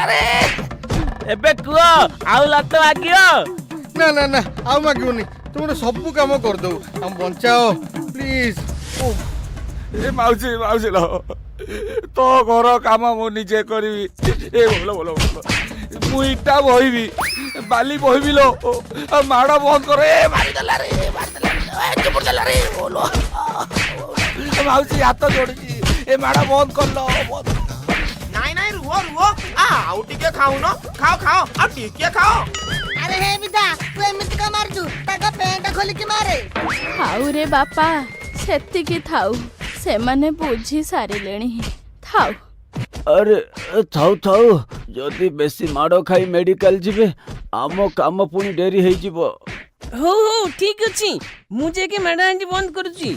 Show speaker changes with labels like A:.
A: ମାରିଦେଲା ରେ। ଏବେ କୁହ, ଆଉ ଲାତ ମାଗିବ?
B: ନା ନା ନା, ଆଉ ମାଗିବୁନି। ତୁମର ସବୁ କାମ କରିଦବୁ, ଆମ ବଞ୍ଚାଅ ପ୍ଲିଜ।
C: ଏ ମାଉସୀ, ମାଉସୀ ଲୋ, ତୋ ଘର କାମ ମୁଁ ନିଜେ କରିବି। ଏ ବୋଲ ବୋଲ ବୋଲ, ମୁଁ ଇଟା ବୋହିବି, ବାଲି ବୋହିବି ଲୋ, ଆଉ ମାଡ଼ ବନ୍ଦ କର। ଏ ମାରିଦେଲା ରେ, ମାରିଦେଲା ରେ, ଏ ଚୁପୁଡ଼ି ଦେଲା ରେ। ବୋଲ ମାଉସୀ, ହାତ ଯୋଡୁଛି, ଏ ମାଡ଼ ବନ୍ଦ କର ବନ୍ଦ।
D: ନାଇଁ ନାଇଁ, ରୁହ ରୁହ, ଆଉ ଟିକେ ଖାଉନ। ଖାଅ ଖାଅ, ଆଉ ଟିକେ ଖାଅ।
E: ଆରେ ହେ ବିଧା, ତୁ ଏମିତି କଣ ମାରୁଛୁ? ତାଙ୍କ ପ୍ୟାଣ୍ଟ ଖୋଲିକି ମାରେ।
F: ଥାଉ ରେ ବାପା, ସେତିକି ଥାଉ। ସେମାନେ ବୁଝି ସାରିଲେଣି, ଥାଉ।
A: ଆରେ ଥାଉ ଥାଉ, ଯଦି ବେଶୀ ମାଡ଼ ଖାଇ ମେଡିକାଲ ଯିବେ, ଆମ କାମ ପୁଣି ଡେରି ହେଇଯିବ।
G: ହଉ ହଉ, ଠିକ ଅଛି, ମୁଁ ଯାଇକି ମାଡ଼ ହାଣ୍ଡି ବନ୍ଦ କରୁଛି।